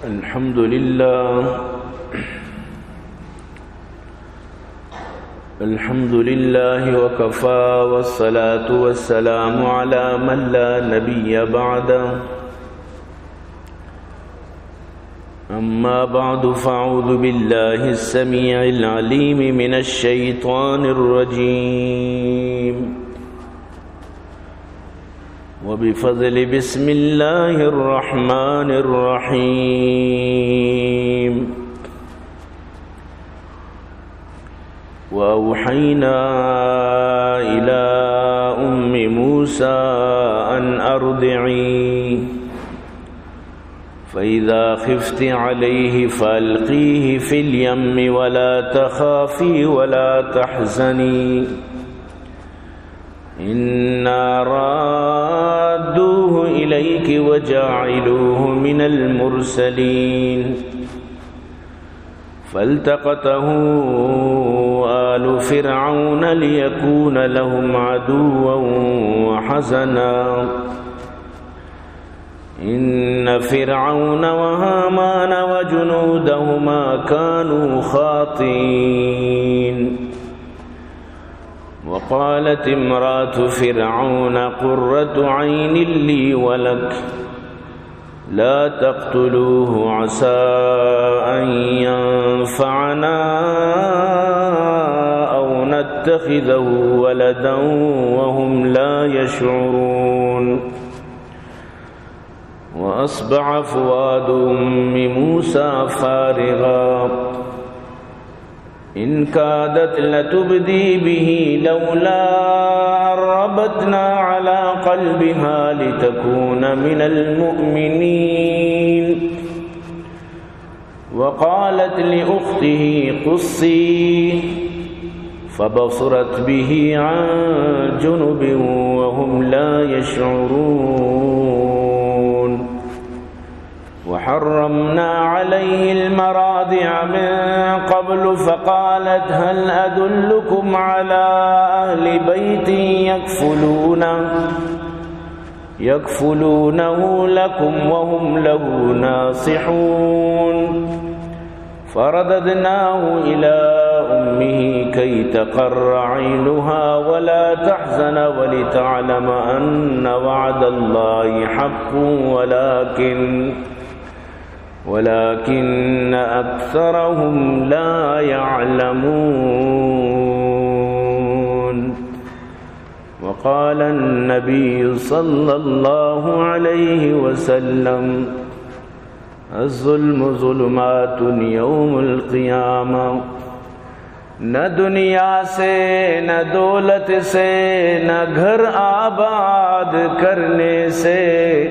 الحمد لله. الحمد لله وكفى، والصلاة والسلام على من لا نبي بعده. أما بعد، فأعوذ بالله السميع العليم من الشيطان الرجيم. وبفضل بسم الله الرحمن الرحيم. وأوحينا إلى أم موسى أن أرضعيه، فإذا خفت عليه فألقيه في اليم ولا تخافي ولا تحزني، إنا رادوه إليك وجاعلوه من المرسلين. فالتقطه آل فرعون ليكون لهم عدوا وحزنا. إن فرعون وهامان وجنودهما كانوا خاطئين. وقالت امرأة فرعون قرة عين لي ولك لا تقتلوه عسى أن ينفعنا أو نتخذه ولدا وهم لا يشعرون. وأصبح فؤاد أم موسى فارغا إن كادت لتبدي به لولا أن ربطنا على قلبها لتكون من المؤمنين. وقالت لأخته قصيه فبصرت به عن جنب وهم لا يشعرون. وحرمنا عليه المراضع من قبل فقالت هل أدلكم على أهل بيت يكفلونه يكفلونه لكم وهم له ناصحون. فرددناه إلى أمه كي تقر عينها ولا تحزن ولتعلم أن وعد الله حق ولكن ولكن أكثرهم لا يعلمون. وقال النبي صلى الله عليه وسلم الظلم ظلمات يوم القيامة. نہ دنیا سے، نہ دولت سے، نہ گھر آباد کرنے سے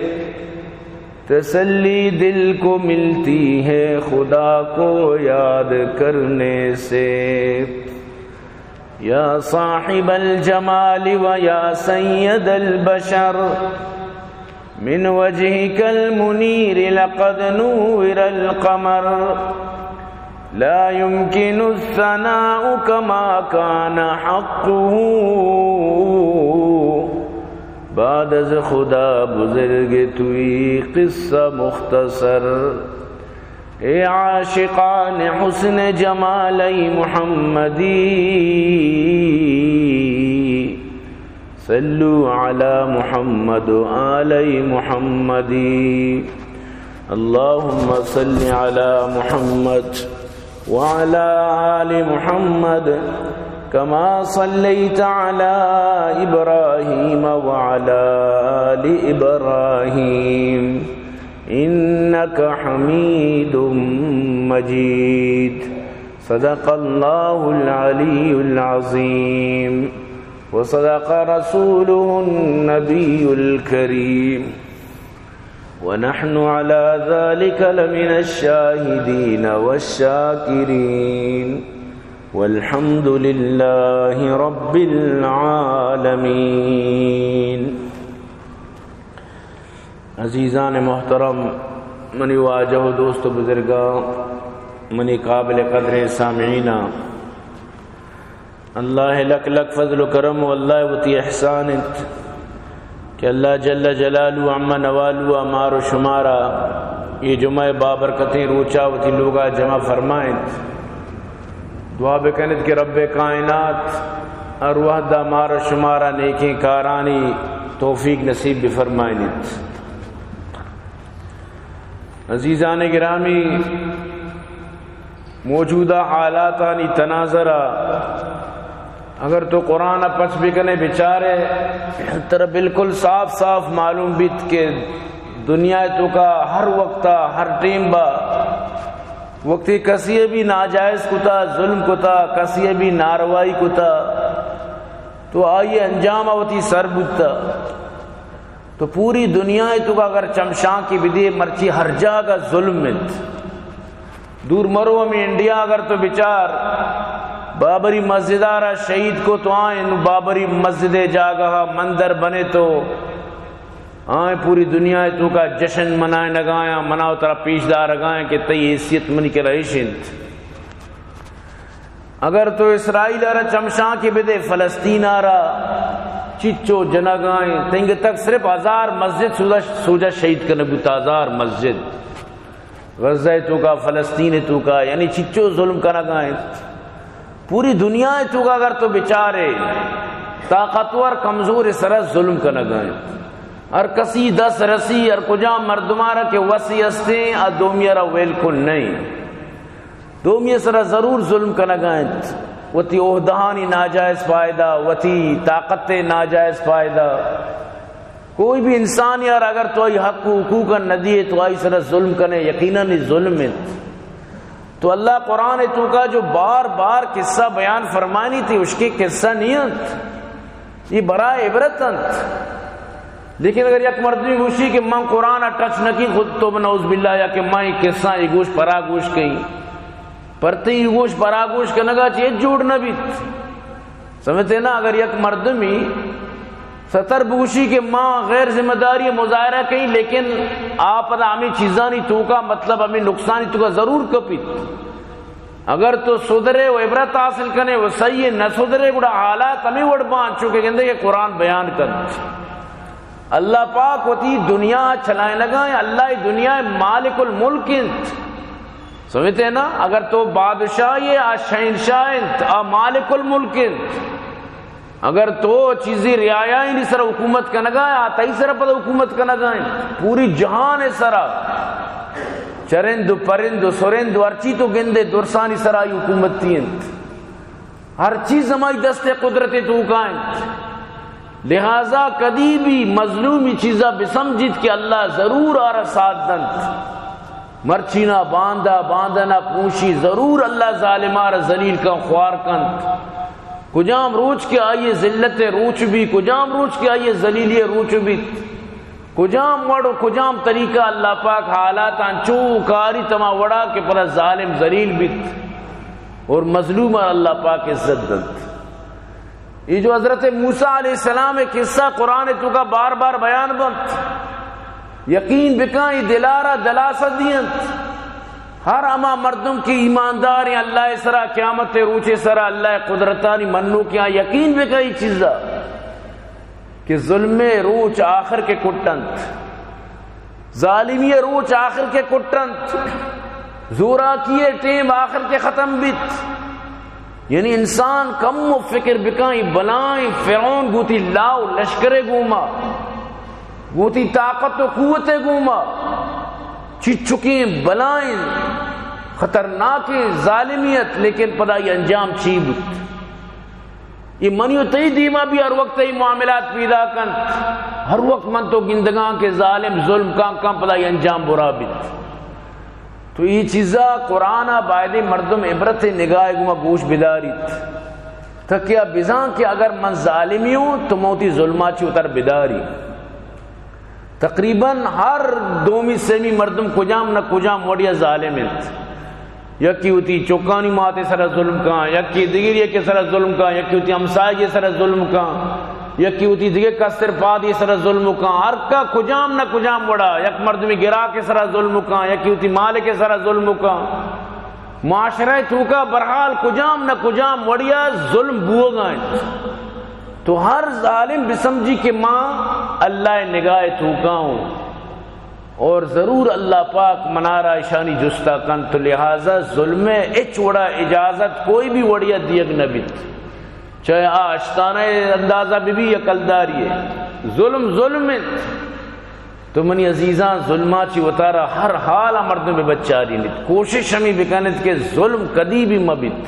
تسلی دل کو ملتی ہے خدا کو یاد کرنے سے۔ يا صاحب الجمال ويا سيد البشر، من وجهك المنير لقد نور القمر، لا يمكن الثناء كما كان حقه، بعد از خدا بزرگ توئی قصہ مختصر۔ اے عاشقان حسن جمال محمدی، صلوا على محمد وآل محمد۔ اللهم صل على محمد وعلى آل محمد كما صليت على إبراهيم وعلى آل إبراهيم إنك حميد مجيد. صدق الله العلي العظيم وصدق رسوله النبي الكريم ونحن على ذلك لمن الشاهدين والشاكرين والحمد لله رب العالمين. عزیزان محترم، منی واجہ و دوست و بزرگاں، منی قابل قدریں سامعیناں، اللہ لک لک فضل و کرم و اللہ وتی احسان انت کہ اللہ جل جلالہ عم نوالہ مار و شمارا اے جمعہ ءِ بابرکتیں روچا وتی لوگا جمع فرمائینت۔ دعا بکنت کہ رب کائنات ہر وہدا مارا شمارا نیکیں کارانی توفیق نصیب بفرمائینیت۔ عزیزان گرامی، موجودہ حالاتانی تناظر ءَ اگر تو قرآن ءَ پچ بکنے، بچارے، ترا بالکل صاف صاف معلوم بیت کہ دنیا ءِ توکا ہر وقت ءَ، ہر ٹیم با وقتی کسی ءَ بھی ناجائز کتا، ظلم کتا، کسی ءَ بھی ناروائی کتا، تو آئی انجام ءَ وتی سر بوتا۔ تو پوری دنیا ءِ توکا اگر چمشانکے بدے، مرچی ہر جاگہ ظلم انت۔ دور مرو، ہمے انڈیا اگر تو بچار، بابری مسجد ءَ را شہید کو تو آئیں، نو بابری مسجد ءِ جاگہ ءَ مندر بنے تو آئیں، پوری دنیا ءِ توکا جشن منائینگا آیاں، منا و ترا پیش دارگا آیاں کہ تئی حیثیت منی کرا ایش انت۔ اگر تو اسرائیل ءَ را چمشانکے بدے، فلسطین ءَ را چچو جنگا ایں، تنگ تک صرف ہزار مسجد سوجا، سوجا شہید کنگ بوتا، ہزار مسجد غزہ ءِ توکا، فلسطین ءِ توکا، یعنی چچو ظلم کنگا ایں۔ پوری دنیا ءِ توکا اگر تو بچارے، طاقتور کمزور ءِ سرا ظلم کنگا ایں۔ ہر کسی دست رسی، ہر کجام مردمارا کہ وسی استیں، آ دومی ءَ را ویل کن نہیں۔ دومی ءِ سرا ضرور ظلم کنگا انت، وتی عہدہانی ناجائز فائدہ، وتی طاقت ءِ ناجائز فائدہ۔ کوئی بھی انسان یار اگر تو آئی حق و حقوق ندیے تو آئی سرا ظلم کنے، یقیناً یہ ظلم انت۔ تو اللہ قرآن ءِ توکا جو بار بار قصہ بیان فرمانی تھی، اس کے قصہ نہیں انت۔ یہ برائے عبرت انت۔ لیکن اگر یک مردمی گوشی کہ من قرآن ءَ ٹچ نہ کی، خود تو نعوذ باللہ، یا کہ من یہ قصہ یہ گوش پرا گوش کئی، پر تئی یہ گوش پرا گوش کنگا چی جوڑ نہ بیت۔ سمجھتے نا؟ اگر یک مردمی ستر بگوشی کہ ما غیر ذمہ داری مظاہرہ کئی، لیکن آپ پدا ہمیں چیزانی توکا، مطلب ہمیں نقصانی توکا ضرور کپیت۔ اگر تو سدرے و عبرت حاصل کنے و صحیح نہ سدرے، گڑا حالات ہمیں وڑ بان چونکہ گندے کہ قرآن بیان کنت۔ اللہ پاک وتی دنیا چلائنگا ہیں، اللہ دنیا مالک الملک انت۔ سمجھتے ہیں نا؟ اگر تو بادشاہ یہ آ شہنشاہ انت، آ مالک الملک انت۔ اگر تو چیزی رعایانی سر حکومت کنگا، آ تئی سر پد حکومت کنگا ہیں۔ پوری جہان سرا چرند و پرند و سرند و ہرچی تو گندے درسانی سرا آئی حکومتی انت۔ ہر چیز ہمائی دست قدرت توکا انت۔ لہذا کدی بھی مظلومی چیزا بسمجھیت کہ اللہ ضرور آرا ساتھ دنت۔ مرچینا باندا، باندا نا پونشی، ضرور اللہ ظالما را ذلیل کن، خوار کنت۔ کجام روچ کہ آئی ذلت روچ بھی، کجام روچ کہ آئی ذلیلی روچ بھی، کجام وڑ و کجام طریقہ اللہ پاک حالات انچو کاری تما وڑا کہ پدا ظالم ذلیل بیت اور مظلوم اللہ پاک عزت دنت۔ یہ جو حضرت موسیٰ علیہ السلام قصہ قرآن توکا بار بار بیان بنت، یقین بکن، یہ دلارا دلاسہ دینت۔ ہر ہما مردم کہ ایماندار ہیں اللہ سرا، قیامت روچ سرا اللہ قدرتانی منوکیاں، یقین بکن یہ چیزا کہ ظلم روچ آخر کے کٹنت، ظالمی روچ آخر کے کٹنت، زوراکی ٹیم آخر کے ختم بیت۔ یعنی انسان کم و فکر بکن، یہ بلائیں فرعون گوتی لاو لشکر گوما، گوتی طاقت و قوت گوما، چی چکیں بلائیں خطرناکیں ظالمیت، لیکن پدا یہ انجام چی بوت؟ یہ منی و تئی دیما بھی ہر وقت یہ معاملات پیدا کنت۔ ہر وقت من تو گندگاں کہ ظالم ظلم کان کان پدا یہ انجام برا بیت۔ تو یہ چیزا قرآن باید مردم عبرت نگاہ گما گوش بداریت۔ تکیا بزان کہ اگر من ظالمی ہوں تو موتی ظلما چی اتر بداری۔ تقریباً ہر دومی سیمی مردم کجام نہ کجام وڑیا ظالم انت۔ یکی وتی چکانی ماتے سرا ظلم کان، یکی دگری یکی سرا ظلم کان، یکی وتی ہمسایگی سرا ظلم کان، یکی وتی دگہ کستر پادی سرا ظلم کان۔ ہر کا کجام نہ کجام وڑا، یک مردمی گراک سرا ظلم کان، یکی وتی مالک سرا ظلم کان۔ معاشرہ توکا برحال کجام نہ کجام وڑیا ظلم بوگا انت۔ تو ہر ظالم بسمجھی کہ ما اللہ نگاہ توکا ہوں۔ اور ضرور اللہ پاک منارا اشانی جستا کنت، تو لہذا ظلم ءِ ہچ وڑا اجازت کوئی بھی وڑیا دیگ نہ بیت، چاہے آ اشتانہ اندازہ بہ بی یا کلداری ءِ۔ ظلم ظلم انت۔ تو منی عزیزاں، ظلما چی وتارا ہر حال ءَ مردم بہ بچارینیت، کوشش ہمی بکنیت کہ ظلم کدی بھی مہ بیت،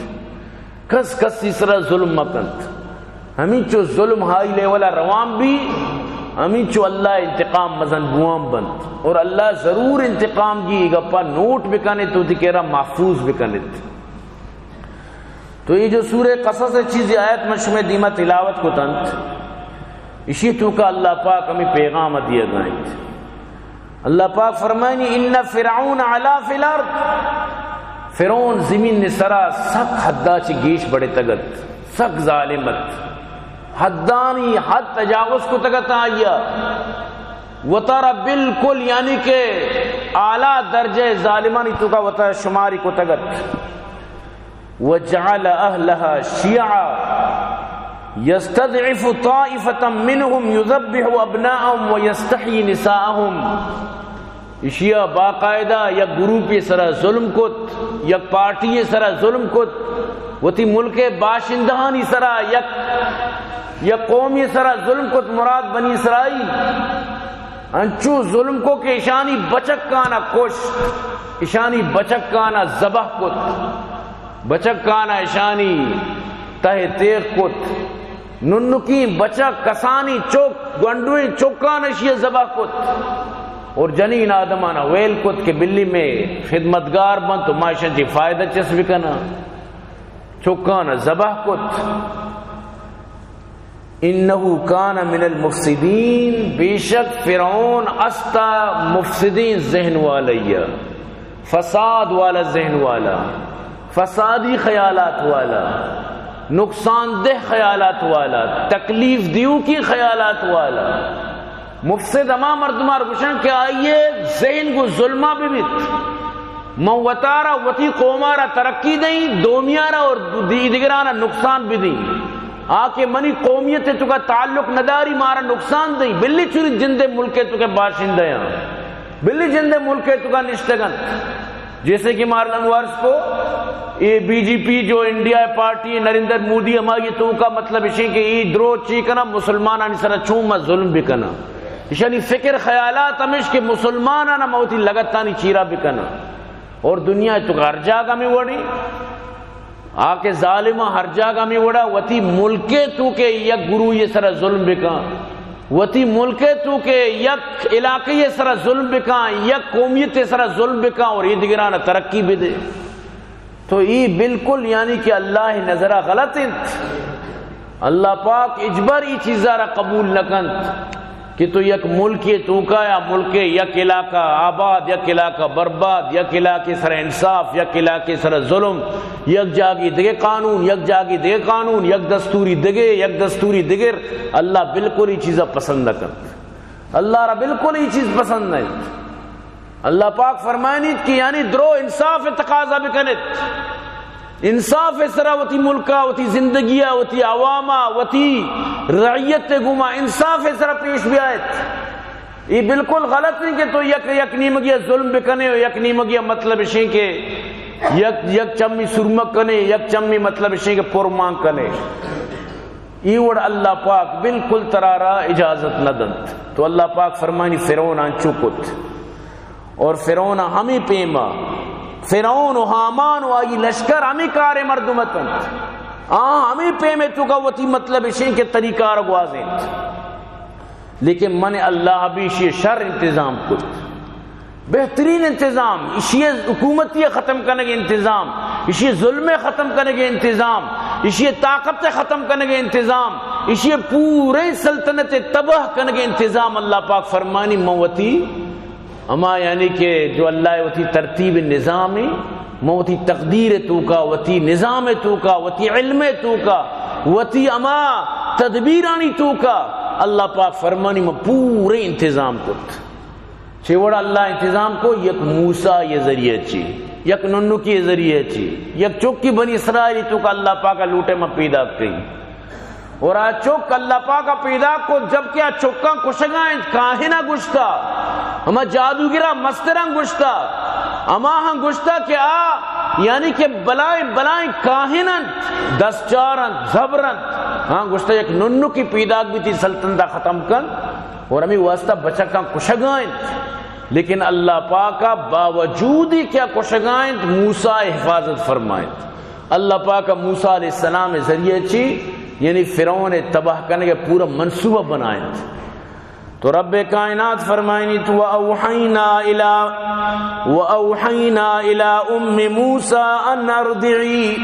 کس کسی سرا ظلم مہ کنت۔ ہمینچو ظلم ہائی لیول ءَ روان بی، ہمینچو اللہ انتقام مزن بوان بنت، اور اللہ ضرور انتقام گی۔ اے گپا نوٹ بکنیت، وتی کرا محفوظ بکنیت۔ تو اے جو سورہ قصص ءِ چیزے آیت من شمئے دیما تلاوت کتنت، اشی توکا اللہ پاک ہمیں پیغام دیگا انت۔ اللہ پاک فرمائنی، ان فرعون علا فی الارض، فرعون زمین سرا سک حدا چی گیش بڑتگ ات، سک ظالم ات، حدانی حد تجاوز کتگ ات آئیا، وتارا بالکل یعنی کہ اعلیٰ درجہ ظالمانی توکا وتارا شماری کتگ ات۔ وجعل اهلها شيعا يستضعف طائفة منهم يذبح ابناءهم ويستحيي نساءهم۔ اشیا باقاعدہ یک گروپے سرا ظلم کت، یک پارٹی سرا ظلم کت، وتی ملک باشندہانی سرا، یک، یک قومی سرا ظلم کت، مراد بنی اسرائیل۔ انچو ظلم کو کہ اشانی بچکانا کشت، اشانی بچکانا ذبح کت۔ بچکانا اشانی تہ تیغ کت، ننکیں بچک، کسانی چک، گونڈویں چکان اشی ذبح کت، اور جنین آدمانا ویل کت کہ بلی میں خدمتگار بنت و ما اشان چی فائدہ چست بکناں۔ چکانا ذبح کت۔ انه کان من المفسدین، بے شک فرعون استا مفسدیں ذہن والیا، فساد والا ذہن والا، فسادی خیالات والا، نقصان دہ خیالات والا، تکلیف دیوکی خیالات والا۔ مفسد ہما مردمار گوشن کہ آئیے ذہن گو ظلمہ ببیت۔ من وتارا وتی قومارا ترقی دئیں، دومیارا اور دی-، دیگرانا نقصان بدیں۔ آ کہ منی قومیت توکا تعلق نداری، مارا نقصان دئیں، بلی چوری جندے ملک توکا باشندہ یاں، بلی جندے ملک توکا نشتگن۔ جیسے کہ مارا انوارس کو، اے بی جے پی جو انڈیا پارٹی، نریندر مودی، ہمائی توکا مطلب اشیں کہ اے درو چی کنا، مسلمانانی سرا چون ما ظلم بکنا۔ اشانی فکر خیالات ہمیش کہ مسلمانان ما وتی لگتانی چیرا بکناں۔ اور دنیا توکا ہر جاگہ ہمیں وڑی، آ کہ ظالم ہر جاگہ ہمیں وڑا وتی ملک توکا یک گروہ سرا ظلم بکاں، وتی ملک توکا یک علاقے سرا ظلم بکاں، یک قومیت سرا ظلم بکاں اور اے دیگرانا ترقی بدے۔ تو ای بالکل یعنی کہ اللہ نظرہ غلط انت۔ اللہ پاک اجبر ای چیزا را قبول نکنت کہ تو یک ملک توکا یا ملک یک علاقہ آباد، یک علاقہ برباد، یک علاقے سر انصاف، یک علاقے سر ظلم، یک جاگی دگہ قانون، یک جاگی دگہ قانون، یک دستوری دگہ، یک دستوری دگر۔ اللہ بالکل ای چیزا پسند نکنت۔ اللہ را بالکل ای چیز پسند نکنت۔ اللہ پاک فرمائنیت کہ یعنی درو انصاف تقاضا بکنیت، انصاف سرا وتی ملکا، وتی زندگیا، وتی عواما، وتی رعیت گوما انصاف سرا پیش بیایت۔ یہ بالکل غلط نہیں کہ تو یک، یک نیمگیا ظلم بکنے و یک نیمگیا مطلب اشیں کہ یک، یک چمی سرمک کنے، یک چمی مطلب اشیں کہ پرمان کنے۔ ای وڑ اللہ پاک بالکل ترارا اجازت نہ دنت۔ تو اللہ پاک فرمانی فرعون انچو کت۔ اور فرعون ہمیں پیما، فرعون و ہامان و آئی لشکر ہمیں کارے مردم اتنت۔ آ ہمیں پیمے توکا وتی مطلب اشیں کہ طریقہ را گوازینت۔ لیکن من اللہ بھی اشی شر انتظام کت۔ بہترین انتظام، اشی حکومتی ختم کنگ انتظام، اشی ظلم ختم کنگ انتظام، اشی طاقت ختم کنگ انتظام، اشی پورے سلطنت تباہ کنگ انتظام۔ اللہ پاک فرمانی من وتی ہما یعنی کہ جو اللہ وتی ترتیب نظام، من وتی تقدیر توکا، وتی نظام توکا، وتی علم توکا، وتی ہما تدبیرانی توکا، اللہ پاک فرمانی من پورے انتظام کت۔ چے وڑ اللہ انتظام کو؟ یک موسیٰ یہ ذریعہ چی، یک ننکی ذریعہ چی، یک چکی بنی اسرائیلی توکا اللہ پاک لوٹے من پیدا کئی۔ اور آ چک اللہ پاک ء پیداک کت، جبکہ آ چکاں کشگا انت، کاہن ء گوشتا، ہما جادوگراں مستراں گوشتا، ہماہاں گوشتا کہ آ، یعنی کہ بلائیں بلائیں کاہن انت، دستچار انت، زبر انت۔ ہاں گوشتا، یک ننکی پیداک بیتی سلطنتا ختم کنت اور ہمے واسطہ بچکاں کشگا انت۔ لیکن اللہ پاکا باوجود کہ آ کشگا انت، موسیٰ حفاظت فرمائنت۔ اللہ پاکا موسیٰ علیہ السلام ذریعہ چی، یعنی فرعون تباہ کنگے پورا منصوبہ بنائنت۔ تو رب کائنات فرمائنی تو، وَأَوْحَيْنَا إِلَىٰ، وَأَوْحَيْنَا إِلَىٰ أُمِّ مُوسَىٰ أَنْ أَرْضِعِيهِ۔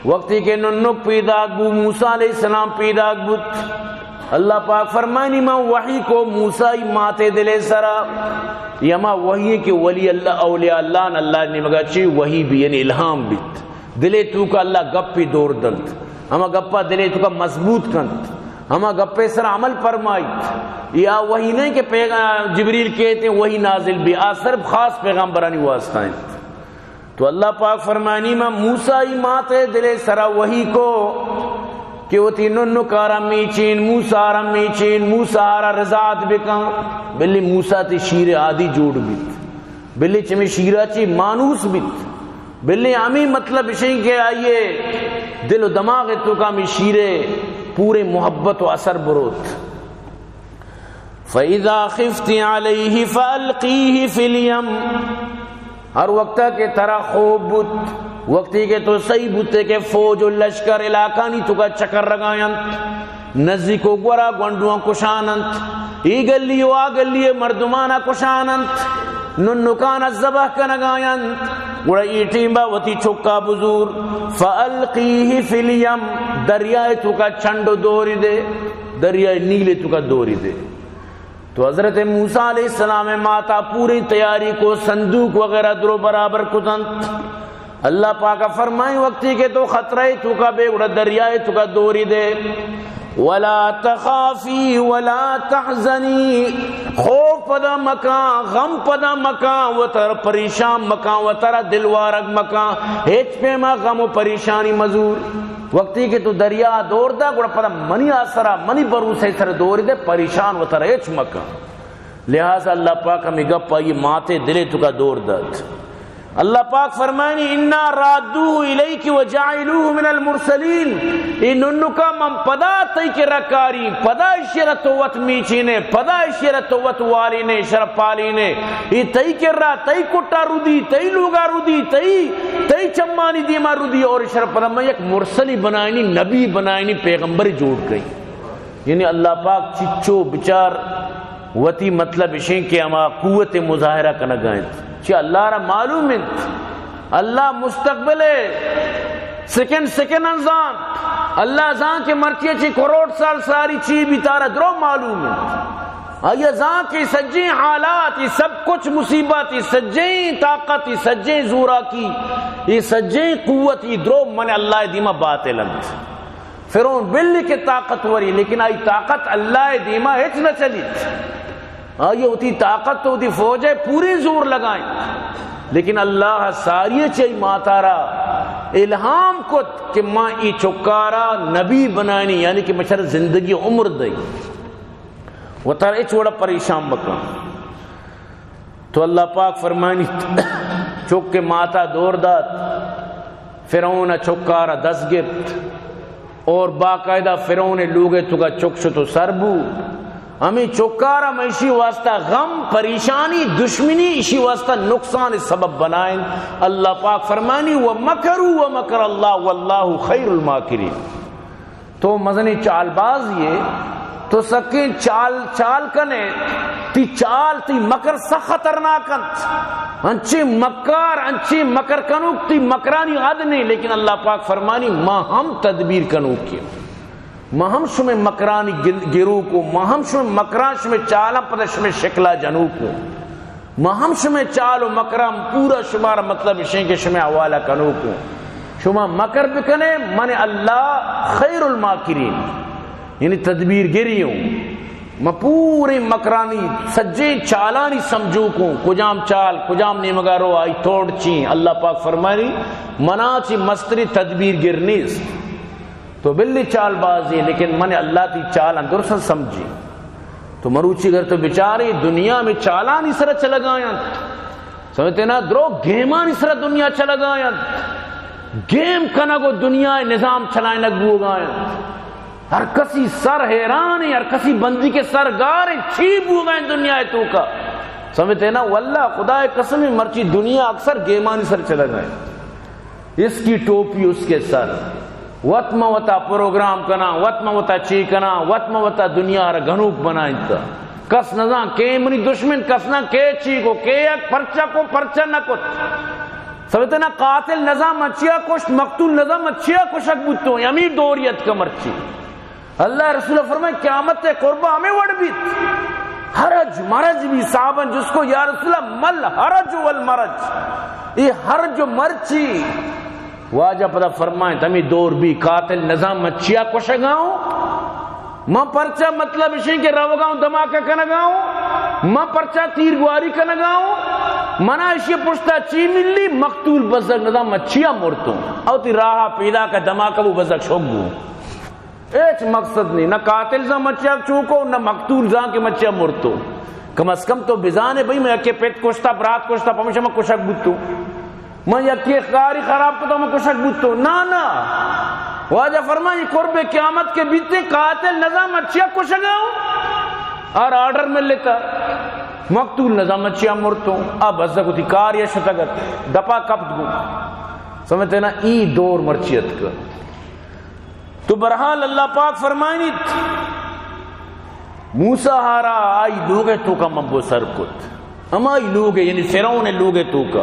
وقتی کہ ننک پیداک بو، موسیٰ علیہ السلام پیداک بوت، اللہ پاک فرمائنی، ما وحی کو موسیٰ ای ماتے دلے سرا۔ یا ما وحی کہ ولی اللہ، اولیاء اللہ ن اللہ نیمگا چی وحی بی، یعنی الہام بیت۔ دلے توکا اللہ گپے دور دنت، ہما گپا دلے توکا مضبوط کنت، ہما گپے سر عمل فرمائیت۔ یا وحی نہیں کہ پیغ-، جبریل کہتے ہیں وحی نازل بی، آ صرف خاص پیغمبرانی واسطہ انت۔ تو اللہ پاک فرمانی، ما موسیٰ ای ماتے دلے سرا وحی کو کہ وتی ننکارا میچین، موسیٰ را میچین، موسیٰ را رضاعت بکن، بلی موسیٰ تی شیر عادی جوڑ بیت۔ بلے چمے شیرا چی مانوس بیت، بلے ہمیں مطلب اشیں کہ آئیے دل و دماغ توکا ہمیں شیرے پورے محبت و اثر بروت۔ فَإِذَا خِفْتِ عَلَيْهِ فَأَلْقِيهِ فِي الْيَمِّ۔ ہر وقتا کہ ترا خوف بوت، وقتی کہ تو سہی بوتے کہ فوج و لشکر علاقانی توکا چکر رگاینت، نزیک و گورا گونڈواں کشان انت، ای گلی و آ گلی مردمانا کشان انت، ننکانا ذبح کنگاینت، گڑا ای ٹیمبا وتی چکا بزور، فَأَلْقِيهِ فِي الْيَمِّ، دریائے توکا چنڈ و دوری دے، دریائے نیلے توکا دوری دے۔ تو حضرت موسیٰ علیہ السلام ماتا پوری تیاری کو، صندوق وغیرہ درو برابر کتنت۔ اللہ پاکا فرمائیں، وقتی کہ تو خطرہ توکا بے، گڑا دریائے توکا دوری دے۔ وَلَا تَخَافِي وَلَا تَحْزَنِي، خوف پدا مکان، غم پدا مکان، وتر پریشان مکان، وترا دلوارگ مکان، ہچ پیما غم و پریشانی مزور۔ وقتی کہ تو دریا دور دا، گڑا پدا منی آسرا، منی بروسے سر دوری دے، پریشان وترا ہچ مکان۔ لہذا اللہ پاک ہمیں گپ آئی ماتے دلے توکا دور دات۔ اللہ پاک فرمائنی، انا رادوہ الیک وجاعلوہ من المرسلین۔ اے ننکا من پدا تئی کرا کاری، پدا اشی را تو وت میچینے، پدا اشی را تو وت والینے، اشی را پالینے۔ اے تئی کرا، تئی کٹا رودی، تئی لوگا رودی، تئی، تئی چمانی دیما رودی اور اشی را پدا من یک مرسلی بنائنی، نبی بنائنی، پیغمبر جوڑ کئی۔ یعنی اللہ پاک چچو بچار وتی مطلب اشیں کہ ہما قوت مظاہرہ کنگا انت۔ چی اللہ را معلوم انت، اللہ مستقبل ہے، سیکنڈ سیکنڈ انت زانت۔ اللہ زانت کہ مرچی چی کروڑ سال ساری چی بیتارا درو معلوم انت۔ آیا زانت کہ سجیں حالات، یہ سب کچھ مصیبت، یہ سجیں طاقت، یہ سجیں زوراکی، یہ سجیں قوت، یہ درو من اللہ دیما باطل انت۔ فرعون بلی کہ طاقتوری، لیکن آئی طاقت اللہ دیما ہچ نہ چلیت۔ آئی وتی طاقت تو وتی فوج ہے پوری زور لگائیں، لیکن اللہ ساری چی ماتارا الہام کت کہ ما ای چکارا نبی بنائنی، یعنی کہ مشر زندگی عمر دئی، وتر اچ وڑا پریشان بکن۔ تو اللہ پاک فرمانی، چک ماتا دور دات، فرعون چکارا دست گپت اور باقاعدہ فرعون لوگ توکا چک شت و سر بو۔ ہمیں چکارا من اشی واسطہ غم، پریشانی، دشمنی، اشی واسطہ نقصان سبب بنائیں۔ اللہ پاک فرمانی، ومکروا ومکر اللہ واللہ خیر الماکرین۔ تو مزنیں چال بازی ئے، تو سکیں چال، چال کنے، تی چال، تی مکر سک خطرناک انت۔ انچیں مکار، انچیں مکر کنوک، تی مکرانی حد نہیں، لیکن اللہ پاک فرمانی، ما ہم تدبیر کنوکیں۔ ما ہم شمے مکرانی گل-، گروکوں، ما ہم شمے مکران، شمے چالاں پدا شمے شکلا جنوکوں۔ ما ہم شمے چال و مکران پورا شمارا مطلب اشیں کہ شمے حوالہ کنوکوں۔ شما مکر بکنے، من اللہ خیر الماکرین، یعنی تدبیر گری ہوں۔ ما پورے مکرانی سجیں چالانی سمجھوکوں، کجام چال، کجام نیمگا رو، آئی توڑ چیں۔ اللہ پاک فرمانی، منا چی مستری تدبیر گر نیست۔ تو بلی چال بازی، لیکن من اللہ تی چالاں درست سمجھی۔ تو مروچی اگر تو بچارے، دنیا ہمے چالانی سرا چلگا انت۔ سمجھتے نا؟ درو گیمانی سرا دنیا چلگا انت۔ گیم کنگ و دنیا نظام چلائنگ بوگا انت۔ ہر کسی سر حیران ہے، ہر کسی بندی کے سر گار ہے، چی بوگا انت دنیا توکا۔ سمجھتے نا؟ واللہ خدا قسم، مرچی دنیا اکثر گیمانی سر چلگا انت۔ اس کی ٹوپی اس کے سر۔ وت من وتا پروگرام کناں، وت من وتا چی کناں، وت من وتا دنیا را گنوک بنائینتا۔ کس نزان کے منی دشمن، کس نہ کے چی کو، کے یک پرچہ کو، پرچہ نہ کت۔ سمجھتے نا؟ قاتل نزان من چیا کشت، مقتول نزان من چیا کشگ بوتوں۔ ہمے دور اتکا مرچی۔ اللہ رسول فرمائے، قیامت قربا ہمے وڑ بیت۔ حرج مرج بی۔ صحابہ جس کو، یا رسول اللہ، مل حرج والمرج، اے حرج و مرچی؟ واجہ پدا فرمائیں، ہمے دور بی، قاتل نزان من چیا کشگا اوں۔ من پرچا، مطلب اشیں کہ روگا اوں، دھماکہ کنگا اوں۔ من پرچا تیر گواری کنگا اوں۔ منا اشی پشتا چی ملی؟ مقتول بزگ نزان من چیا مرتوں۔ او تی راہ پیدا کا دھماکہ بو بزگ شوگو۔ ہچ مقصد نہیں، نہ قاتل زان من چیا چوکو، نہ مقتول زان کہ من چیا مرتو۔ کم از کم تو بزانے بھئی، من یکے پت کشتا، برات کشتا، پمیشا من کشگ بوتو۔ من یکے کاری خراب کتا، من کشگ بوتو۔ نا، نا۔ واجہ فرمائی، قرب قیامت کے بیتے قاتل نزان من چیا کشگا اوں۔ آر آرڈر ملتا۔ مقتول نزان من چیا مرتو۔ آ بزگ وتی کار یا شتگت۔ دپا کپت گو۔ سمجھتے نا؟ ای دور مرچی اتکا۔ تو بہرحال اللہ پاک فرمائنیت، موسیٰ ہارا آئی لوگ توکا من بو سر کت۔ ہمائی لوگ، یعنی فرعون لوگ توکا۔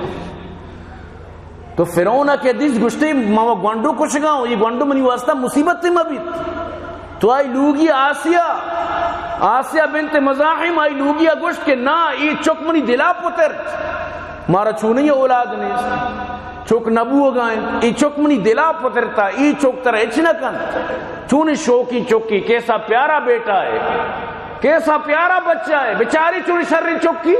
تو فرعون کہ دیس گشتے، ما گونڈو کشگا اوں، یہ گونڈو منی واسطہ مصیبت مہ بیت۔ تو آئی لوگی آسیہ، آسیہ بنت مزاحم، آئی لوگی گشت کہ نا، یہ چک منی دلا پترت، مارا چونی اولاد نیست۔ چک نہ بوگا انت، اے چک منی دلا پترتا، اے چک ترا ہچ نہ کنت۔ چونیں شوقیں چکے، کیسا پیارا بیٹا ہے، کیسا پیارا بچہ ہے، بچاری چونیں شریں چکی،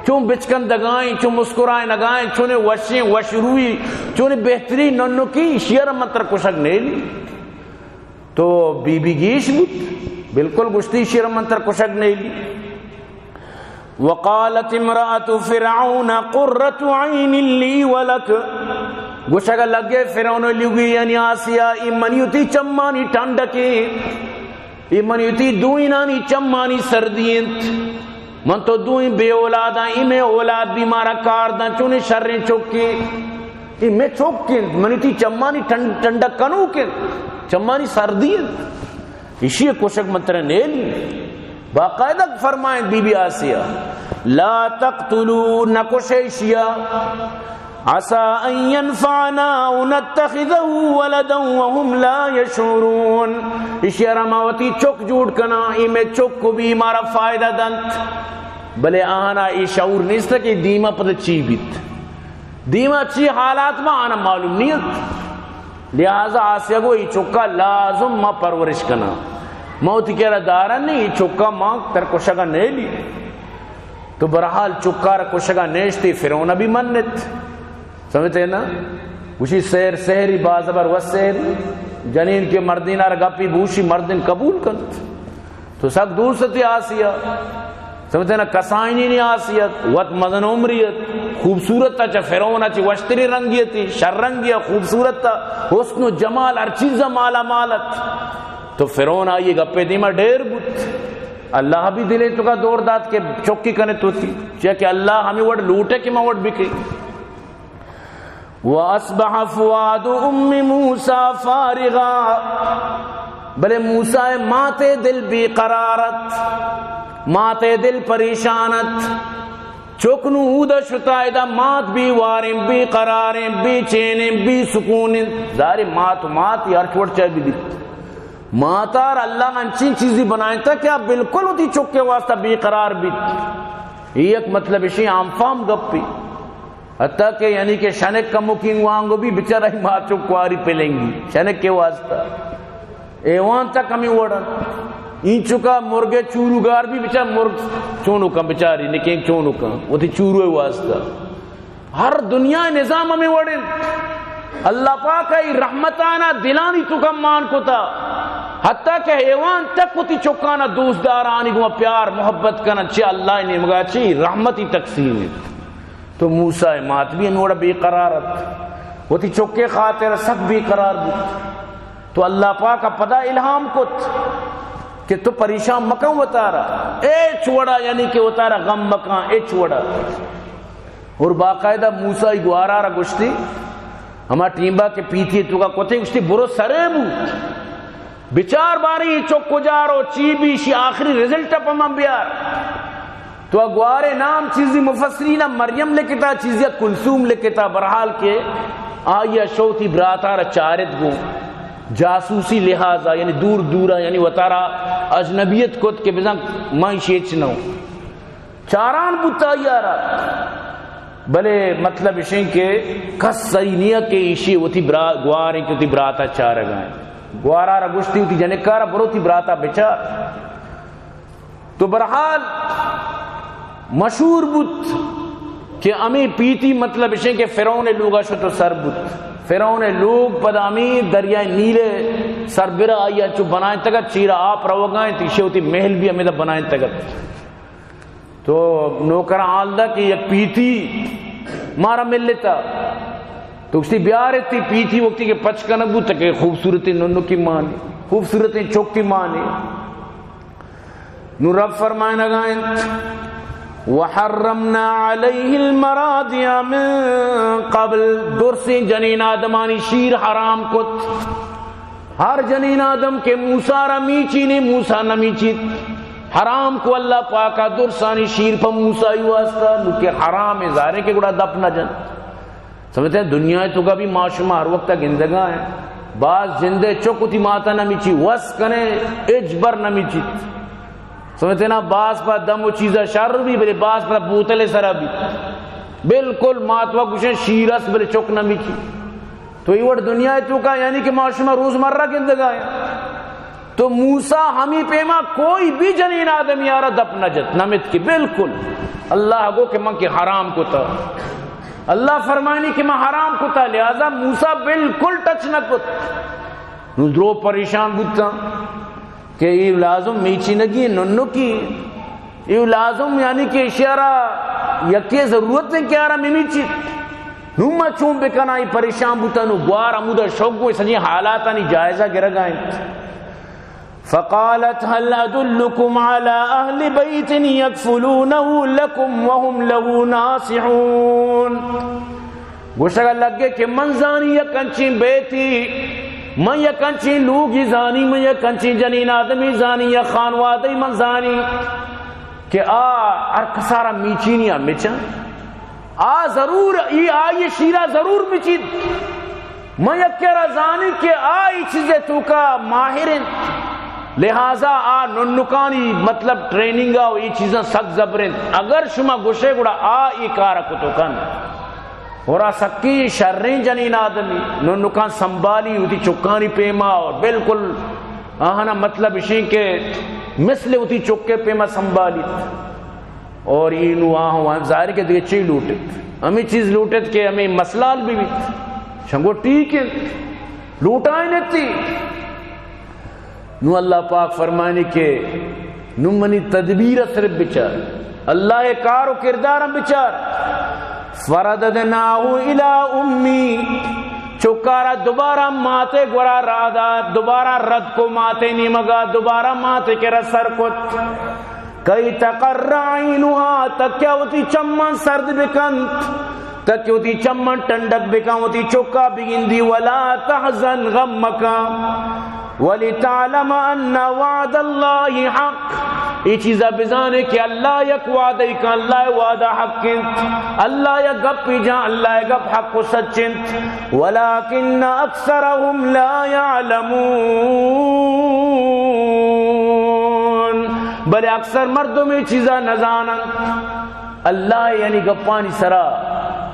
چون بچکندگائیں، چون مسکرائنگائیں، چونیں وشیں وشروئی، چونیں بہترین ننکی، شیر من تر کشگ نیلی۔ تو بی بی گیش بوت، بالکل گشتی، شیر من تر کشگ نیلی۔ وقالت امرأة فرعون قرة عين لي ولك۔ گوشگ لگے فرعون لوگی یعنی آسیہ، اے منی وتی چمانی ٹنڈکے، اے منی وتی دوئینانی چمانی سردی انت۔ من تو دوئیں بے اولاداں، اے مئے اولاد بی مارا کار داں، چونیں شریں چکے۔ اے مئے چک انت، منی وتی چمانی ٹنڈ-، ٹنڈک کنوک انت، چمانی سردی انت۔ اشی کشگ من ترا نیلی۔ باقاعدہ فرمائیں بی بی آسیہ، لا تقتلوا، نکشے اشیا، عسى أن ينفعنا أو نتخذه ولدا وهم لا يشعرون۔ اشیا را ما وتی چک جوڑ کناں، اے مئے چک کو بی مارا فائدہ دنت۔ بلے آہانا اے شعور نیست کہ دیما پتہ چی بیت۔ دیما چی حالات ما آنا معلوم نیت۔ لہذا آسیہ گو، اے چکا لازم ما پرورش کناں۔ ما وتی کرا دارن، اے چکا ما تر کشگا نیلی۔ تو بہرحال چکار کشگا نیشتی، فرعون بی منت۔ سمجھتے نا؟ گوشی سحر، سحری باز بر و سحری۔ جنین کہ مردین آر گپی بوشی، مردین قبول کنت۔ تو سک دوست تی آسیہ۔ سمجھتے نا؟ کسائنی نی آسیہ، وت مزن عمری ات، خوبصورت تا، چہ فرعون چی وشتری رنگی تی، شر رنگی، خوبصورت تا، حسن و جمال ہر چیز مالا مال ات۔ تو فرعون آئی گپے دیما ڈیر بوت۔ اللہ بی دلے توکا دور دات کہ چکی کنے تو تی، چیا کہ اللہ ہمیں وڑ لوٹے کہ ما وڑ بکے۔ وأصبح فؤاد أم موسى فارغا، بلے موسیٰ ماتے دل بے قرار ات، ماتے دل پریشان ات۔ چک نوں اودا شتا، ادا مات بے واریں، بے قراریں، بے چینیں، بے سکونیں۔ ظاہر مات و مات ہر چوٹ چاہے بدیت۔ ماتار اللہ انچیں چیزی بنائینتا کہ آ بالکل وتی چکے واسطہ بے قرار بیت۔ اے یک مطلب اشی عام فہم گپی۔ حتیٰ کہ یعنی کہ شنک کموکیں وانگو بی بچارہ ما چک واری پلنگی شنک کے واسطہ۔ ایوان تک ہمیں وڑن۔ این چکا مرگے چورو گار بی بچار مرگ چونو کن بچاری نکیں چونو کن وتی چورو واسطہ۔ ہر دنیا نظام ہمیں وڑن۔ اللہ پاک ای رحمتانا دلانی توکا مان کتا۔ حتیٰ کہ حیوان تک وتی چکانا دوست دارانی گوما پیار محبت کنن، چہ اللہ نیمگا چی رحمتی تقسیم انت۔ تو موسیٰ مات بھی انوڑا بے قرار ات، وتی چکے خاطر سک بے قرار بود۔ تو اللہ پاک پدا الہام کت کہ تو پریشان مکن وتارا، اچ وڑا، یعنی کہ وتارا غم مکن اچ وڑا۔ اور باقاعدہ موسیٰ گوارا را گشتی، ہما ٹیمبا کہ پیتی توکا کتے، گشتی برو سرے بو، بچار باری چک کجا رو، چی بی، شی آخری رزلٹ پہ من بیار۔ تو گوارے نام چیزی مفسرین مریم لکھتا، چیزی کلثوم لکھتا، برحال کہ آئی شوتی براتا را چارت گو جاسوسی لحاظا، یعنی دور دورا، یعنی وتارا اجنبیت کت کہ بزن من شیچ نہ ہوں۔ چاران بوت آئی ءَ را، بلے مطلب اشیں کہ کس سری نیا کہ ایشی وتی برا-، گواریں کہ وتی براتا چارگا ہیں۔ گوارا را گشتی وتی جنکارا برو وتی براتا بچار۔ تو برحال مشہور بوت کہ ہمیں پیتی مطلب اشیں کہ فرعون لوگا شت و سر بوت۔ فرعون لوگ پدا ہمیں دریائے نیل سربرا آئی چو بنائیں تگت، چیرا آپ روگا ہیں، تیشے وتی محل بھی ہمیں دا بنائیں تگت۔ تو نوکراں حال دا کہ یک پیتی مارا ملتا۔ تو گشتی بیار تی پیتی، وقتی کہ پچ کنگ بوت کہ خوبصورتیں ننکی مانی، خوبصورتیں چکی مانی۔ نو رب فرمائنگا انت، وحرمنا علیہ المراضع من قبل، درسیں جنین آدمانی شیر حرام کت۔ ہر جنین آدم کہ موسیٰ را میچینی، موسیٰ نمیچیت۔ حرام کو اللہ پاکا درسانی شیر پہ موسیٰ ای واسطہ، نو کہ حرام ہے، ظاہر ہے کہ گڑا دپ نہ جن۔ سمجھتے ہیں، دنیا توکا بھی ما شما ہر وقت گندگا ہیں۔ باز جندے چک وتی ماتا نمیچی، وس کنے، اچ بر نمیچیت۔ سمجھتے نا، باز پہ دم و چیزا شر بھی، بلے باز پہ بوتل سرا بھی۔ بالکل ماتوا گوشن شیر است، بلے چک نمیچی۔ تو ای وڑ دنیا توکا، یعنی کہ ما شما روزمرہ گندگا ہیں۔ تو موسیٰ ہمی پیما کوئی بھی جنین آدمی آرا دپ نہ جت، نمت کہ بالکل۔ اللہ گو کہ من کہ حرام کتا۔ اللہ فرمانی کہ من حرام کتا، لہذا موسیٰ بالکل ٹچ نہ کت۔ نو درو پریشان بوتاں کہ اے لازم میچینگی ننکی، اے لازم یعنی کہ اشیارا یکے ضرورت ہے کہ آرا ممیچی۔ نو ما چون بکنائی پریشان بوتاں، نو گوار ہمودا شوق گو سجیں حالاتانی جائزہ گرگا انت۔ فقالت هل ادلكم على اهل بيت يكفلونه لكم وهم له ناصحون۔ گوشگا لگے کہ من زانی یک انچیں بیتی، من یک انچیں لوگی زانی، من یک انچیں جنین آدمی زانی، یک خانوادی من زانی کہ آ ہر کسارا میچینی آ مچن۔ آ ضرور، ای آئی شیرا ضرور مچیت۔ من یکے را زانی کہ آ ای چیزے توکا ماہر انت، لہذا آ ننکانی مطلب ٹریننگا و ای چیزاں سک زبر انت۔ اگر شما گوشے گڑا آ ای کارا کتو کن۔ اور آ سکی شریں جنین آدمی، ننکان سنبھالی وتی چکانی پیما اور بالکل آہنا مطلب اشیں کہ مثل وتی چکے پیما سنبھالی۔ اور ای نو آہاں ظاہر کہ دیگہ چی لوٹت؟ ہمیں چیز لوٹت کہ ہمیں مسئلہ حل بھی بیت۔ شنگو ٹھیک ہے، لوٹائیں نتی۔ نو اللہ پاک فرمانی کہ نو منی تدبیر صرف بچار، اللہ کار و کردارم بچار۔ فرددناه الى امه، چکارا دوبارہ ماتے گورا راہ دات، دوبارہ رد کو ماتے نیمگا، دوبارہ ماتے کرا سر کت۔ کئی تقر عینها، تکہ وتی چماں سرد بکنت، تکہ وتی چماں ٹنڈک بکن، وتی چکا بگندی، ولا تحزن، غم مکن، ولتعلم ان وعد الله حق، اے چیزا بزانے کہ اللہ یک وعدہ کن، اللہ وعدہ حق انت، اللہ یک گپی جان، اللہ گپ حق و سچ انت، ولكن اکثرهم لا يعلمون، بلے اکثر مردم اے چیزا نزاننت۔ اللہ یعنی گپانی سرا